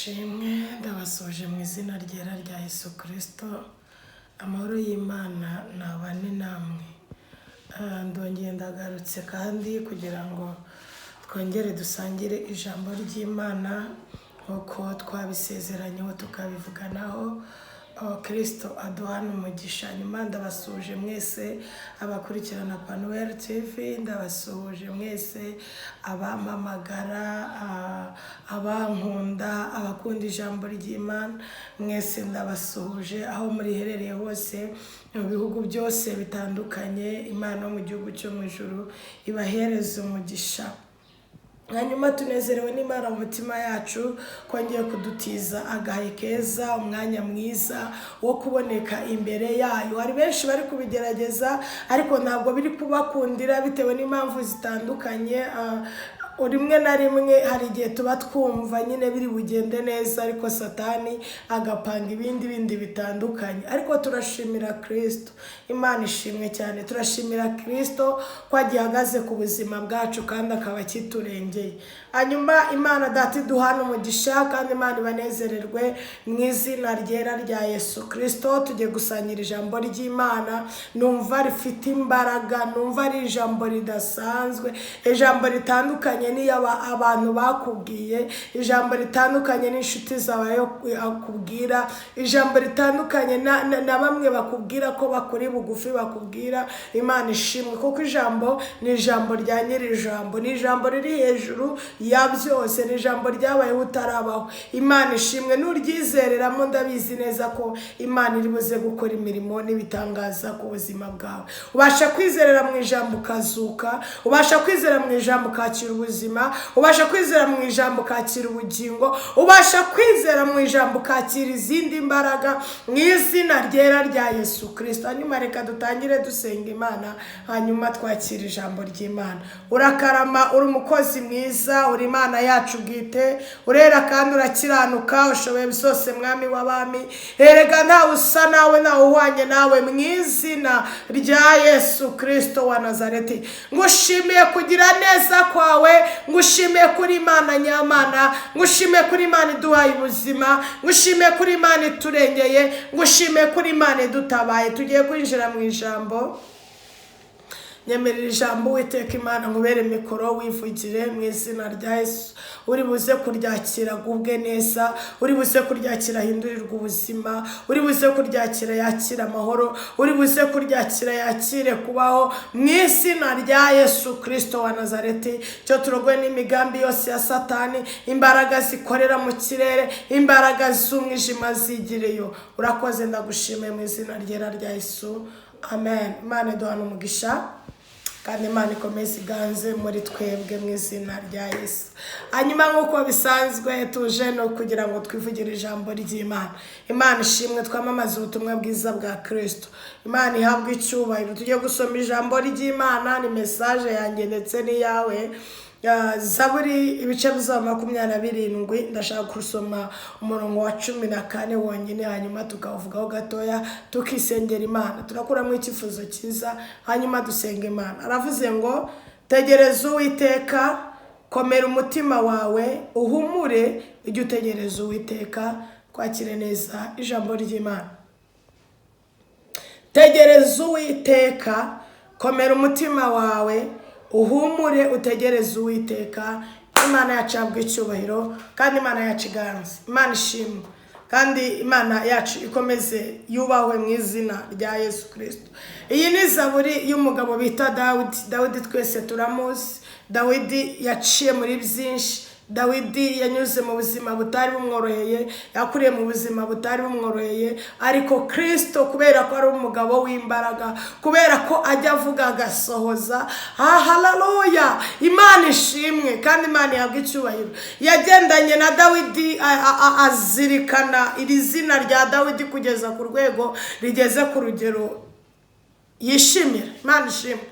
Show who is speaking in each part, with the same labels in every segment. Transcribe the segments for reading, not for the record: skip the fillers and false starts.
Speaker 1: Ashimwe, ndabasuhuje mu izina ryera rya Yesu Kristo, amahoro y'Imana nabane namwe. Ndongeye ndagarutse kandi kugira ngo twongere dusangire ijambo ry'Imana nk'uko twabisezeranyeho tukabivuganaho. Kristo aduhana umugisha. Nyuma ndabasuhuje mwese abakurikirana Panuel TV, ndabasuhuje mwese abampamagara, abankunda, abakunda ijambo ry'Imana, mwese ndabasuhuje aho muriherereye hose mu bihugu byose bitandukanye. Imana yo mu gihugu cyo mu ijuru ibahereze umugisha. Hanyuma tunezerewe n'Imana mu mitima yacu kongeye kudutiza agahe keza, umwanya mwiza wo kuboneka imbere yayo. Hari benshi bari kubigerageza ariko ntabwo biri kubakundira bitewe n'impamvu zitandukanye. Rimwe na rimwe hari igihe tuba twumva nyine biri bugende neza, ariko Satani agapanga ibindi bindi bitandukanye. Ariko turashimira Kristo, Imana ishimwe cyane. Turashimira Kristo ko agihagaze ku buzima bwacu kandi akaba akiturengeye. Hanyuma Imana Data iduhane umugisha kandi Imana ibanezererwe mu izina ryera rya Yesu Kristo. Tugiye gusangira ijambo ry'Imana, numva rifite imbaraga, numva ari ijambo ridasanzwe, ijambo ritandukanye n'iyo abantu bakubwiye, ijambo ritandukanye n'inshuti zawe akubwira, ijambo ritandukanye na bamwe bakubwira ko bakuri bugufi bakubwira. Imana ishimwe kuko ijambo ni ijambo rya nyiri ijambo, ni ijambo riri hejuru ya byose, ni ijambo ryabayeho utarabaho. Imana ishimwe, nuryizereramo ndabizi neza ko Imana iri buze gukora imirimo n'ibitangaza ku buzima bwawe. Ubasha kwizerera mu ijambo ukazuka, ubasha kwizera mu ijambo ukakira ubuzima, ubasha kwizera mu ijambo ukakira ubugingo, ubasha kwizera mu ijambo ukakira izindi mbaraga mu izina ryera rya Yesu Kristo. Hanyuma reka dutangire dusenga Imana, hanyuma twakira ijambo ry'Imana. Urakarama, uri umukozi mwiza, uri Imana yacu bwite, urera kandi urakiranuka, ushoboye byose Mwami w'abami. Erega ntawe usa nawe, ntawe uhwanye nawe mu izina rya Yesu Kristo wa Nazareti. Ngushimiye kugira neza kwawe, ngushimiye kuri Imana nyamana, ngushimiye kuri Imana iduhaye ubuzima, ngushimiye kuri Imana iturengeye, ngushimiye kuri Imana idutabaye. Tugiye kwinjira mu ijambo. Nyemerera ijambo Uwiteka Imana nkubere mikoro, wivugire mu izina rya Yesu. Uri buze kuryakira agubwe neza, uri buze kuryakira ahindurirwe ubuzima, uri buze kuryakira yakire amahoro, uri buze kuryakira yakire kubaho mu izina rya Yesu Kristo wa Nazareti. Cyo turogoye n'imigambi yose ya Satani, imbaraga zikorera mu kirere, imbaraga z'umwijima zigireyo. Urakoze, ndagushimiye mu izina ryera rya Yesu, amen. Imana iduhana umugisha kandi Imana ikomeze iganze muri twebwe mu izina rya Yesu. Hanyuma nk'uko bisanzwe tuje no kugira ngo twivugire ijambo ry'Imana. Imana ishimwe, twamamaze ubutumwa bwiza bwa Kristo. Imana ihabwe icyubahiro. Tugiye gusoma ijambo ry'Imana, ni message yanjye ndetse n'iyawe. Zaburi ibice bya 27, ndashaka gusoma umurongo wa 14 wonyine, hanyuma tukawuvugaho gatoya tukisengera Imana, turakuramo icyifuzo cyiza, hanyuma dusenga Imana. Aravuze ngo tegereza Uwiteka, komera umutima wawe, uhumure ujye utegereza Uwiteka. Twakire neza ijambo ry'Imana. Tegereza Uwiteka, komera umutima wawe, uhumure utegereze Uwiteka. Imana yacu ihabwe icyubahiro kandi Imana yacu iganze. Imana ishimwe kandi Imana yacu ikomeze yubahwe mu izina rya Yesu Kristo. Iyi ni zaburi y'umugabo bita Dawidi. Dawidi twese turamuzi. Dawidi yaciye muri byinshi. Dawidi yanyuze mu buzima butari bumworoheye, yakuriye mu buzima butari bumworoheye, ariko Kristo kubera ko ari umugabo w'imbaraga, kubera ko ajya avuga agasohoza, haleluya, Imana ishimwe kandi Imana ihabwe icyubahiro. Yagendanye na Dawidi, azirikana iri zina rya Dawidi kugeza ku rwego rigeze ku rugero yishimira. Imana ishimwe.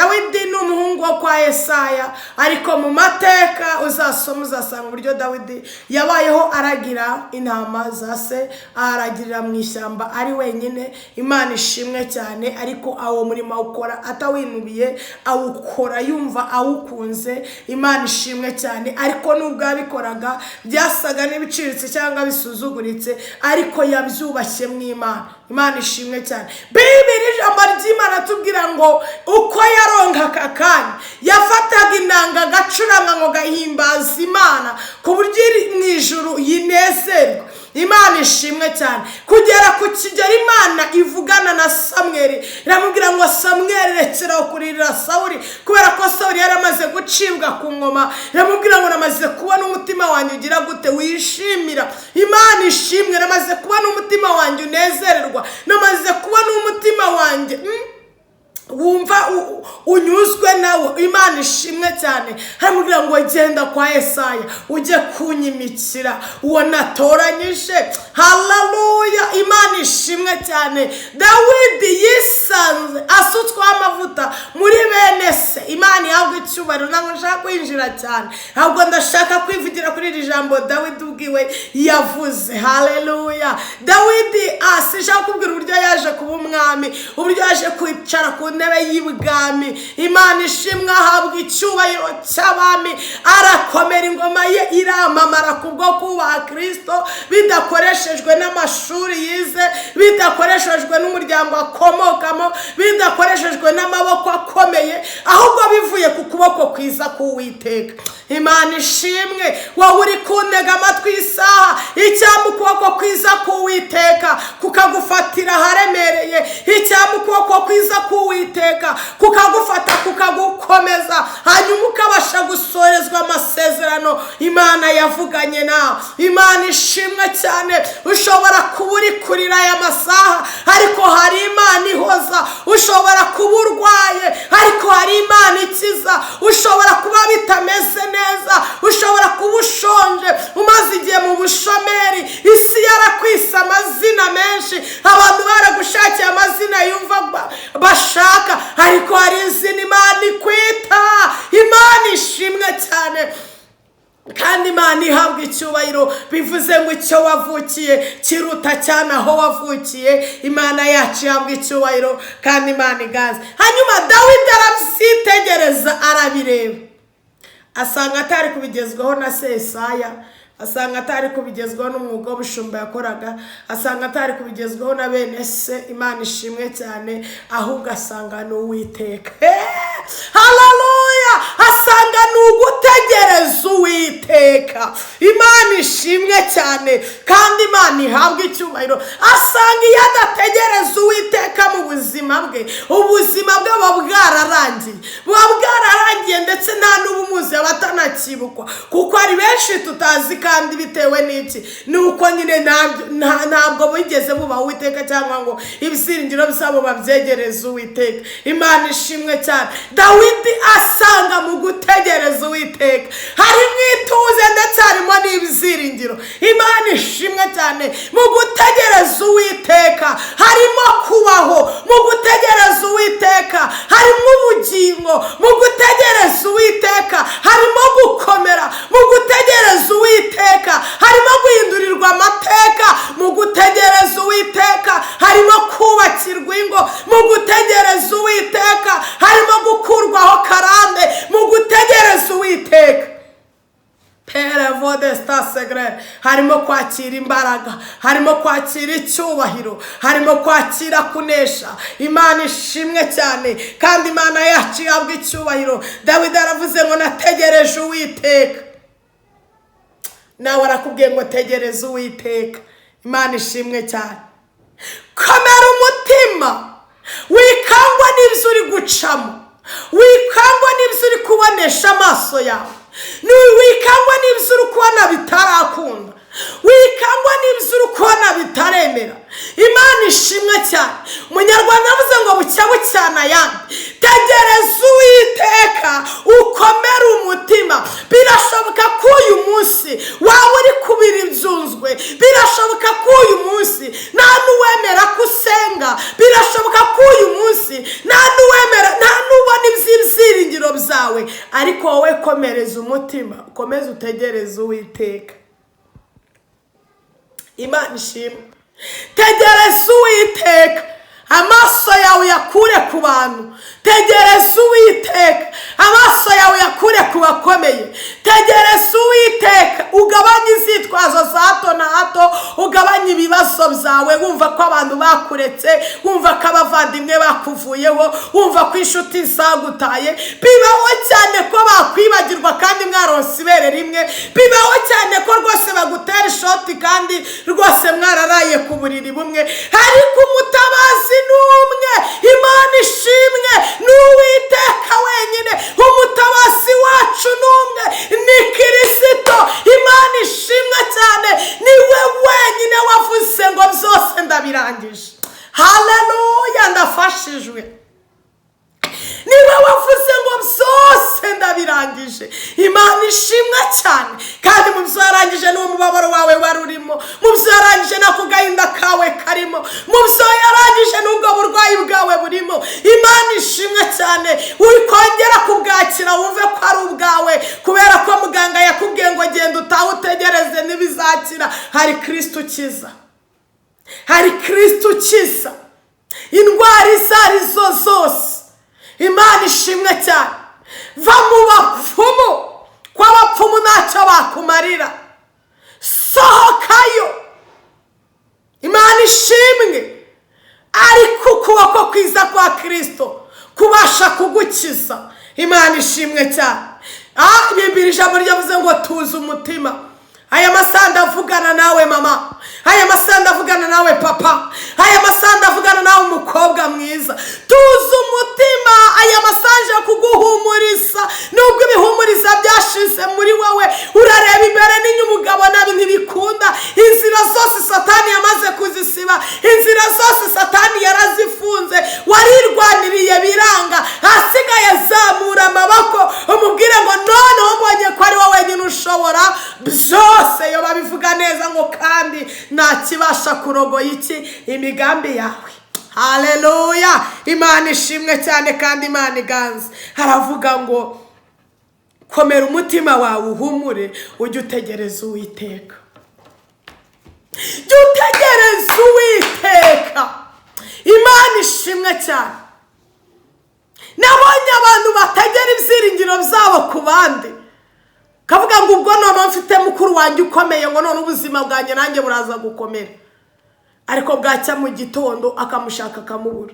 Speaker 1: Dawidi ni umuhungu wo kwa Yesaya, ariko mu mateka uzasoma uzasanga uburyo Dawidi yabayeho aragira intama za se, aragirira mu ishyamba ari wenyine. Imana ishimwe cyane. Ariko awo murimo awukora atawinubiye, awukora yumva awukunze. Imana ishimwe cyane. Ariko nubwo yabikoraga byasaga n'ibiciriritse cyangwa bisuzuguritse, ariko yabyubashye mu Imana. Imana ishimwe cyane. Bibiri, ijambo ry'Imana tubwira ngo uko yaronka aka kanya yafataga inanga agacuranga ngo gahimbaza Imana ku buryo iri mu ijuru yinezerwa. Imana ishimwe cyane. Kugera ku kigero Imana ivugana na Samweri, iramubwira ngo: "Samweri, rekeraho kuririra Sawuri," kubera ko Sawuri yari amaze gucibwa ku ngoma. Iramubwira ngo: "Namaze kubona umutima wanjye ugira gute? Wishimira." Imana ishimwe. "Namaze kubona umutima wanjye unezererwa, namaze kubona umutima wanjye wumva unyuzwe nawe." Imana ishimwe cyane. Haramubwira ngo: "Genda kwa Yesaya ujye kunyimikira uwo natoranyije." Haleluya, Imana ishimwe cyane. Dawidi yisanze asutsweho amavuta muri bene se. Imana ihabwa icyubahiro. Ntabwo nshaka kwinjira cyane, ahubwo ndashaka kwivugira kuri iri jambo Dawidi ubwiwe yavuze. Haleluya. Dawidi, sinshaka kubwira uburyo yaje kuba umwami, uburyo yaje kwicara ku ntebe y'ibwami. Imana ishimwe, ahabwa icyubahiro cy'abami, arakomera, ingoma ye iramamara kubwo kubaha Kirisito, bidakoreshejwe n'amashuri yize, bidakoreshejwe n'umuryango akomokamo, bidakoreshejwe n'amaboko akomeye, ahubwo bivuye ku kuboko kwiza k'Uwiteka. Imana ishimwe. Wowe uri kuntega amatwi isaha, icyampa ukuboko kwiza k'Uwiteka kukagufatira aharemereye, icyampa ukuboko kwiza k'Uwiteka kukagufata, kukagukomeza, hanyuma ukabasha gusorezwa amasezerano Imana yavuganye nawe. Imana ishimwe cyane. Ushobora kuba uri kurira aya masaha, ariko hari Imana ihoza. Ushobora kuba urwaye, ariko hari Imana ikiza. Ushobora kuba bitameze neza, ushobora kuba ushonje, umaze igihe mu bushomeri, isi yarakwise amazina menshi, abantu baragushakiye amazina yumva bashaka, ariko hari izina Imana ikwita. Imana ishimwe cyane kandi Imana ihabwa icyubahiro. Bivuze ngo icyo wavukiye kiruta cyane aho wavukiye. Imana yacu ihabwa icyubahiro kandi Imana igaze. Hanyuma Dawidi arabyitegereza, arabireba, asanga atari kubigezwaho na Sesaya, asanga atari kubigezwaho n'umwuga w'ubushumba yakoraga, asanga atari kubigezwaho na bene se. Imana ishimwe cyane. Ahubwo asanga ni Uwiteka. Haleluya. Asanga ni ugutegereza Uwiteka. Imana ishimwe cyane kandi Imana ihabwa icyubahiro. Asanga iyo adategereza Uwiteka mu buzima bwe, ubuzima bwe buba bwararangiye, buba bwararangiye, ndetse nta n'ubumuzi aba atanakibukwa, kuko hari benshi tutazi. Kandi bitewe n'iki? Ni uko nyine ntabwo bigeze bubaha Uwiteka cyangwa ngo ibyiringiro byabo babyegereze Uwiteka. Imana ishimwe cyane. Dawidi asanga mu gutegereza Uwiteka harimo ituze, ndetse harimo n'ibyiringiro. Imana ishimwe cyane. Mu gutegereza Uwiteka harimo kubaho, mu gutegereza Uwiteka harimo ubugingo, mu gutegereza Uwiteka harimo gukomera, mu gutegereza Uwiteka harimo guhindurirwa amateka, mu gutegereza Uwiteka harimo kubakirwa ingo, mu gutegereza Uwiteka harimo gukurwaho karande, mu gutegereza Uwiteka perevodestasegre harimo kwakira imbaraga, harimo kwakira icyubahiro, harimo kwakira kunesha. Imana ishimwe cyane kandi Imana yacu ihabwa icyubahiro. Dawidi aravuze ngo: "Nategereje Uwiteka." Nawe arakubwiye ngo: "Tegereza Uwiteka." Imana ishimwe cyane. Komera umutima, wikangwa n'ibyo uri gucamo, wikangwa n'ibyo uri kubonesha amaso yawe, wikangwa n'ibyo uri kubona bitarakunda, wikangwa n'ibyo uri kubona bitaremera. Imana ishimwe cyane. Umunyarwanda avuze ngo: "Bucya bucyana ayandi." Tegereza Uwiteka, ukomere umutima. Birashoboka ko uyu munsi waba uri kubira ibyunzwe, birashoboka ko uyu munsi nta n'uwemera ko usenga, birashoboka ko uyu munsi nta n'uwemera, nta n'ubona ibyiringiro. Komereza umutima, ukomeze utegereze Uwiteka. Imana ishimwe. Tegereza Uwiteka, amaso yawe uyakure ku bantu. Tegereza Uwiteka, amaso yawe uyakure ku bakomeye. Tegereza Uwiteka, ugabanye inzitwazo za hato na hato, ugabanye ibibazo byawe, wumva ko abantu bakuretse, wumva ko abavandimwe bakuvuyeho, wumva ko inshuti zagutaye. Bibaho cyane ko bakwibagirwa kandi mwaronse ibere rimwe. Bibaho cyane ko rwose bagutera ishoti kandi rwose mwararaye ku buriri bumwe. Ariko umutabazi ni umwe. Imana ishimwe, ni Uwiteka wenyine. Umutabazi wacu ni umwe, ni Kirisito. Imana ishimwe cyane, niwe wenyine wavuze ngo byose ndabirangije. Haleluya, ndafashijwe. Niwe wavuze ngo byose ndabirangije. Imana ishimwe cyane. Kandi mu byo yarangije n'uwo mubabaro wawe wari urimo, mu byo yarangije n'ako gahinda kawe karimo, mu byo yarangije n'ubwo burwayi bwawe burimo. Imana ishimwe cyane. Wikongera kubwakira, wumve ko ari ubwawe kubera ko muganga yakubwiye ngo genda utahe utegereze ntibizakira. Hari Kirisito ukiza, hari Kirisito ukiza indwara izo ari zo zose. Imana ishimwe cyane. Va mu bapfumu, ko abapfumu ntacyo bakumarira. Sohokayo. Imana ishimwe. Ariko ukuboko kwiza kwa Kirisito kubasha kugukiza. Imana ishimwe cyane. Bibiri ijambo ryavuze ngo tuze umutima. Aya masaha ndavugana nawe mama, aya masaha ndavugana nawe papa, aya masaha ndavugana nawe umukobwa mwiza. Tuze umutima. Aya masaha aje kuguhumuriza. Nubwo ibihumuriza byashize muri wowe, urareba imbere n'inyuma ukabona ntibikunda. Inzira zose Satani yamaze kuzisiba, inzira zose Satani yarazifunze. Warirwaniriye biranga, ahasigaye zamura amaboko umubwire ngo noneho mbonye ko ari wowe wenyine ushobora byose. Yo babivuga neza ngo kandi nta kibasha kurogoya iki imigambi yawe. Haleluya, Imana ishimwe cyane kandi Imana iganze. Haravuga ngo komera umutima wawe, uhumure, ujye utegereza Uwiteka, jya utegereza Uwiteka. Imana ishimwe cyane. Nabonye abantu batagera ibyiringiro byabo ku bandi, kavuga ngo ubwo noneho mfite mukuru wanjye ukomeye, ngo none ubuzima bwanjye nanjye buraza gukomera. Ariko bwacya mu gitondo akamushaka akamubura.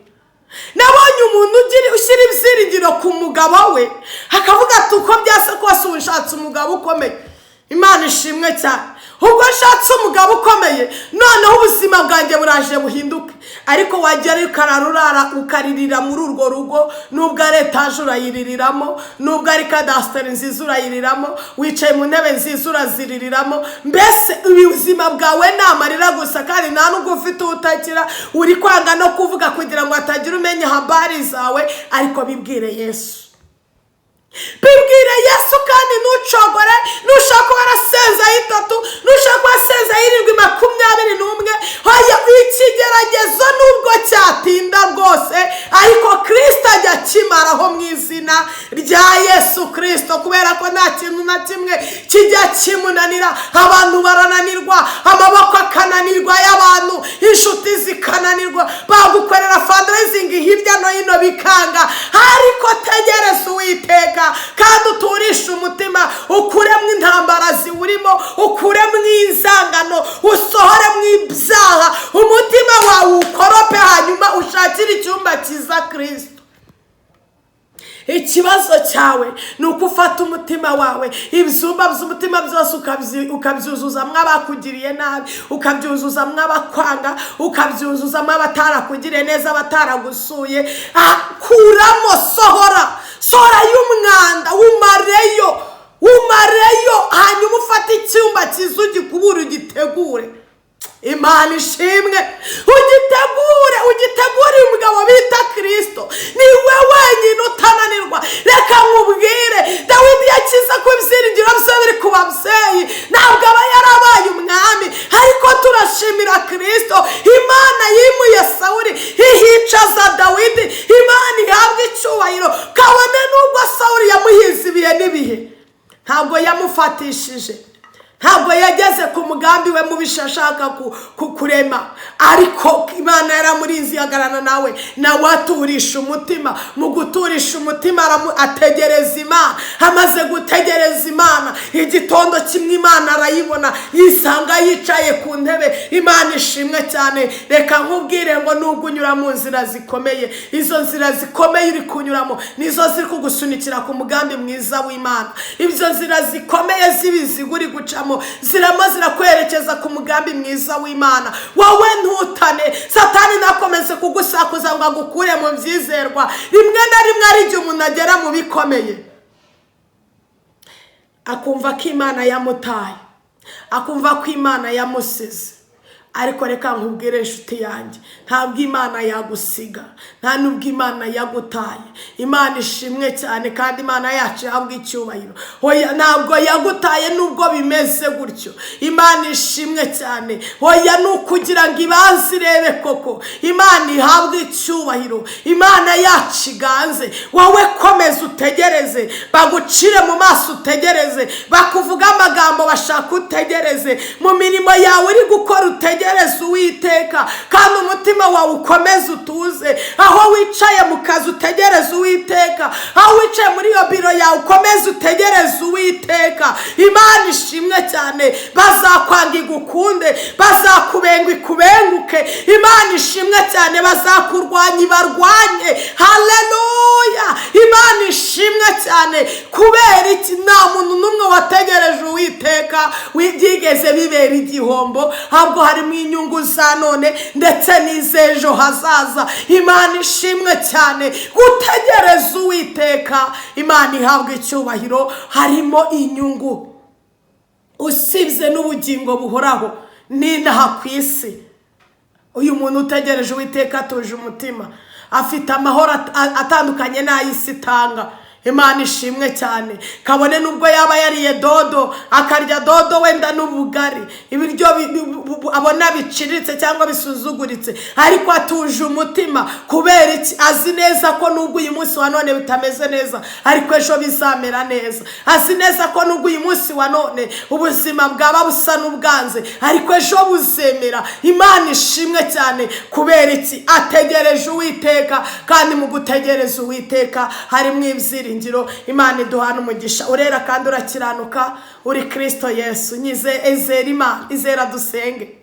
Speaker 1: Nabonye umuntu ushyira ibyiringiro ku mugabo we, akavuga ati uko byasa kose ubu nshatse umugabo ukomeye. Imana ishimwe cyane. Ubwo nshatse umugabo ukomeye, noneho ubuzima bwanjye buraje buhinduke. Ariko wagera ukarara urara ukaririra muri urwo rugo, nubwo ari etaje urayiririramo, nubwo ari kadasiteri nziza urayiriramo, wicaye mu ntebe nziza uraziririramo. Mbese ubuzima bwawe ni amarira gusa, kandi nta nubwo ufite utakira, uri kwanga no kuvuga kugira ngo hatagira umenya habari zawe. Ariko bibwire Yesu, bibwire Yesu, kandi ntucogore. Nushaka warasenze itatu, nushaka warasenze irindwi, 21. Hoya, ikigeragezo nubwo cyatinda rwose, ariko Kirisito ajya akimaraho mu izina rya Yesu Kirisito, kubera ko nta kintu na kimwe kijya kimunanira. Abantu barananirwa, amaboko akananirwa y'abantu, inshuti zikananirwa, bagukorera fundraising hirya no hino bikanga. Ariko tegereza Uwiteka kandi uturishe umutima, ukuremo intambara ziwurimo, ukuremo inzangano, usohoremo ibyaha, umutima wawe ukorope, hanyuma ushakire icyumba cyiza Kirisito. Ikibazo cyawe ni uko ufata umutima wawe, ibyumba by'umutima byose ukabyuzuzamo abakugiriye nabi, ukabyuzuzamo abakwanga, ukabyuzuzamo abatarakugiriye neza, abataragusuye. Kuramo, sohora, sohora y'umwanda, wumareyo, wumareyo, hanyuma ufate icyumba cyiza ugikubure, ugitegure. Imana ishimwe. Ugitegure, ugitegure umugabo bita Kirisito, niwe wenyine utananirwa. Reka nkubwire, Dawidi yakize ko ibyiringiro bye biri ku babyeyi, ntabwo aba yarabaye umwami. Ariko turashimira Kirisito, Imana yimuye Sawuri ihicaza Dawidi. Imana ihabwa icyubahiro, kabone n'ubwo Sawuri yamuhize ibihe n'ibihe. Yaramufatishije, ntabwo yageze ku mugambi we mubisha ashaka kurema, ariko Imana yaramurinze ihagararana nawe, nawe aturisha umutima. Mu guturisha umutima ategereza Imana. Amaze gutegereza Imana, igitondo kimwe Imana arayibona, yisanga yicaye ku ntebe. Imana ishimwe cyane. Reka nkubwire ngo nubwo unyura mu nzira zikomeye, izo nzira zikomeye uri kunyuramo nizo ziri kugusunikira ku mugambi mwiza w'Imana. Izo nzira zikomeye z'ibiziga uri gucamo ziramo zirakwerekeza ku mugambi mwiza w'Imana. Wowe ntutane, Satani nakomeze kugusakuza ngo agukure mu byizerwa. Rimwe na rimwe ari igihe umuntu agera mu bikomeye akumva ko Imana yamutaye, akumva ko Imana yamusize. Ariko reka nkubwire inshuti yanjye, ntabwo Imana yagusiga, nta nubwo Imana yagutaye. Imana ishimwe cyane, kandi Imana yacu ihabwa icyubahiro. Oya, ntabwo yagutaye nubwo bimeze gutyo. Imana ishimwe cyane. Oya, ni ukugira ngo ibanze irebe koko. Imana ihabwe icyubahiro, Imana yacu iganze. Wowe komeza utegereze, bagucire mu maso utegereze, bakuvuga amagambo bashaka utegereze, mu mirimo yawe uri gukora utegereze Uwiteka, kandi umutima wawe ukomeze utuze. Aho wicaye mu kazi utegereze Uwiteka, aho wicaye muri iyo biro yawe ukomeze utegereze Uwiteka. Imana ishimwe cyane. Bazakwanga igukunde, bazakubenga ikubenguke. Imana ishimwe cyane. Bazakurwanya ibarwanye. Haleluya, Imana ishimwe cyane. Kubera iki? Nta muntu n'umwe wategereje Uwiteka byigeze bibera igihombo, ahubwo harimo inyungu za none ndetse n'iz'ejo hazaza. Imana ishimwe cyane. Gutegereza Uwiteka, Imana ihabwa icyubahiro, harimo inyungu usibye n'ubugingo buhoraho n'inaha ku isi. Uyu muntu utegereje Uwiteka atuje umutima, afite amahoro atandukanye n'ay'isi itanga. Imana ishimwe cyane. Kabone nubwo yaba yariye dodo, akarya dodo wenda n'ubugari, ibiryo abona biciriritse cyangwa bisuzuguritse, ariko atuje umutima. Kubera iki? Azi neza ko nubwo uyu munsi wa none bitameze neza, ariko ejo bizamera neza. Azi neza ko nubwo uyu munsi wa none ubuzima bwaba busa n'ubwanze, ariko ejo buzemera. Imana ishimwe cyane. Kubera iki? Ategereje Uwiteka, kandi mu gutegereza Uwiteka harimo ibyiringiro. Imana iduhana umugisha. Urera kandi urakiranuka, uri Kirisito Yesu. Nyize izera Imana, izera dusenge.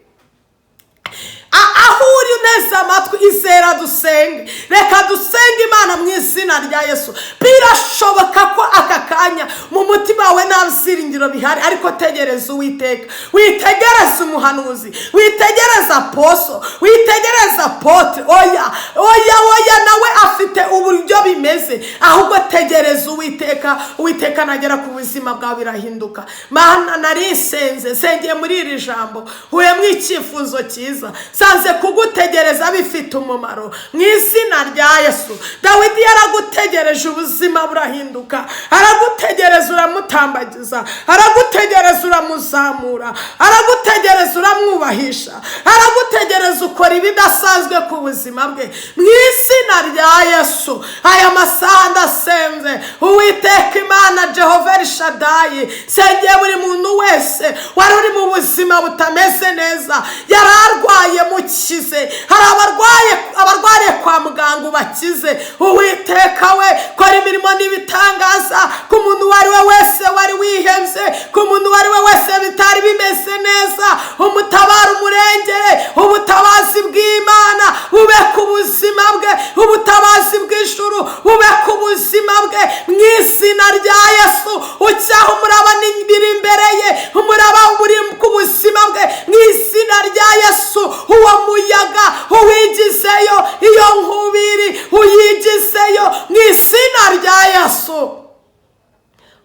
Speaker 1: Aho uri neza amatwi, izera dusenge. Reka dusenge Imana mu izina rya Yesu. Birashoboka ko aka kanya mu mutima wawe nta byiringiro bihari, ariko tegereza Uwiteka. Witegereze umuhanuzi, witegereze apostle, witegereze apôtre. Oya, oya, oya, nawe afite uburyo bimeze. Ahubwo tegereza Uwiteka. Uwiteka nagera ku buzima bwawe birahinduka. Mana, narisenze, nsengeye muri iri jambo, nkuyemo icyifuzo cyiza, nsanze kugutegereza bifite umumaro mu izina rya Yesu. Dawidi yaragutegereje, ubuzima burahinduka. Aragutegereza uramutambagiza, aragutegereza uramuzamura, aragutegereza uramwubahisha, aragutegereza ukora ibidasanzwe ku buzima bwe mu izina rya Yesu. Aya masaha ndasenze, Uwiteka Imana Jehova Rishadayi, nsengeye buri muntu wese wari uri mu buzima butameze neza, yari arwaye mukize. Hari abarwaye, abarwariye kwa muganga ubakize. Uwiteka we, kora imirimo n'ibitangaza ku muntu uwo ari we wese wari wihebye, ku muntu uwo ari we wese bitari bimeze neza. Umutabara, umurengere. Ubutabazi bw'Imana bube ku buzima bwe, ubutabazi bw'ijuru bube ku buzima bwe mu izina rya Yesu. Ucyaha umuraba n'ibiri imbere ye, umuraba uri ku buzima bwe mu izina rya Yesu. Uwo muyaga uwigizeyo, iyo nkubiri uyigizeyo mu izina rya Yesu.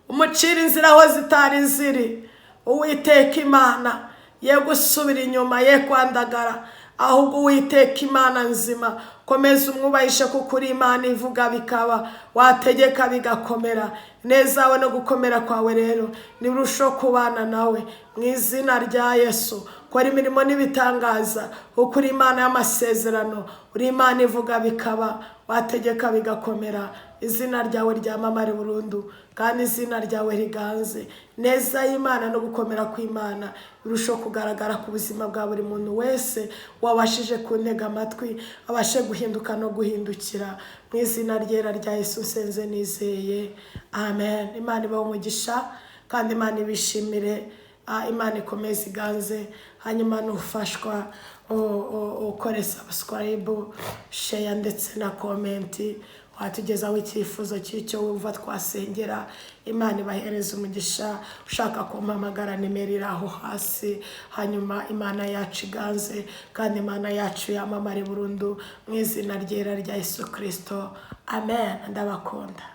Speaker 1: Umucira inzira aho zitari ziri. Uwiteka Imana, ye gusubira inyuma, ye kwandagara, ahubwo Uwiteka Imana nzima, komeza umwubahishe, kuko uri Imana ivuga bikaba, wategeka bigakomera. Neza wawe no gukomera kwawe rero nirushaho kubana nawe mu izina rya Yesu. Kora imirimo n'ibitangaza, kuko uri Imana y'amasezerano, uri Imana ivuga bikaba, wategeka bigakomera. Izina ryawe ryamamare burundu, kandi izina ryawe riganze. Neza y'Imana no gukomera kw'Imana birushaho kugaragara ku buzima bwa buri muntu wese wabashije kuntega amatwi, abashe guhinduka no guhindukira. Mu izina ryera rya Yesu nsenze nizeye, amen. Imana ibahe umugisha kandi Imana ibishimire. Imana ikomeze iganze. Hanyuma nufashwa ukore subscribe, share ndetse na comment, watugezaho icyifuzo cy'icyo wumva twasengera. Imana ibahereza umugisha. Ushaka kumpamagara, nimero iri aho hasi. Hanyuma Imana yacu iganze kandi Imana yacu yamamare burundu mu izina ryera rya Yesu Kirisito, amen. Ndabakunda.